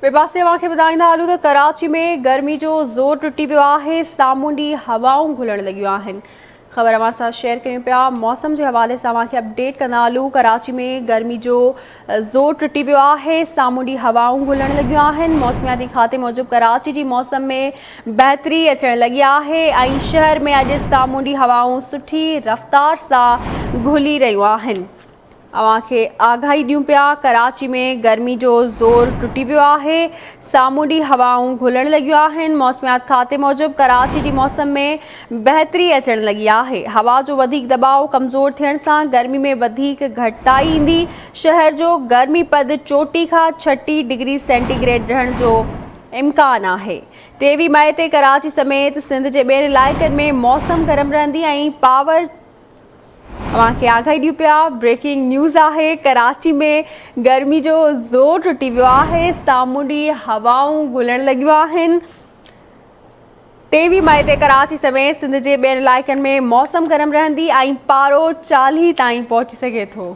ٻئي پاسي اوهان کي ٻڌائيندا هلون ته ڪراچي ۾ گرمي جو زور ٽٽي ويو آهي، سامونڊي هوائون گهلڻ لڳيون آهن. خبر اوهان سان شيئر ڪيون پيا موسم جي حوالي سان اوهان کي اپڊيٽ ڪندا هلون ڪراچي ۾ گرمي جو زور ٽٽي ويو آهي، سامونڊي هوائون گهلڻ لڳيون آهن. موسمياتي کاتي موجب ڪراچي جي موسم ۾ بهتري اچڻ لڳي آهي ۽ شهر ۾ اڄ سامونڊي هوائون سٺي رفتار سان گهلي رهيون آهن. اوهان کي آگاهي ڏيون پيا ڪراچي ۾ گرمي جو زور ٽٽي ويو آهي، سامونڊي هوائون گهلڻ لڳيون آهن، موسميات کاتي موجب ڪراچي جي موسم ۾ بهتري اچڻ لڳي آهي، هوا جو وڌيڪ دٻاء ڪمزور ٿيڻ سان گرمي ۾ وڌيڪ گهٽتائي ايندي، شهر جو گرمي پد چوٽي کان 36 ڊگري سينٽي گريڊ رهڻ جو امڪان آهي، 23 مئي تي ڪراچي سميت سنڌ جي ٻين علائقن ۾ موسم گرم رهندي ۽ پاور اوهان کي آگاهي ڏيون پيا بريڪنگ نيوز آهي ڪراچي ۾ گرمي جو زور ٽٽي ويو آهي سامونڊي هوائون گهلڻ لڳيون آهن 23 مئي تي ڪراچي سميت سنڌ جي ٻين علائقن ۾ موسم گرم رهندي ۽ پارو 40 تائين پهچي سگهي ٿو.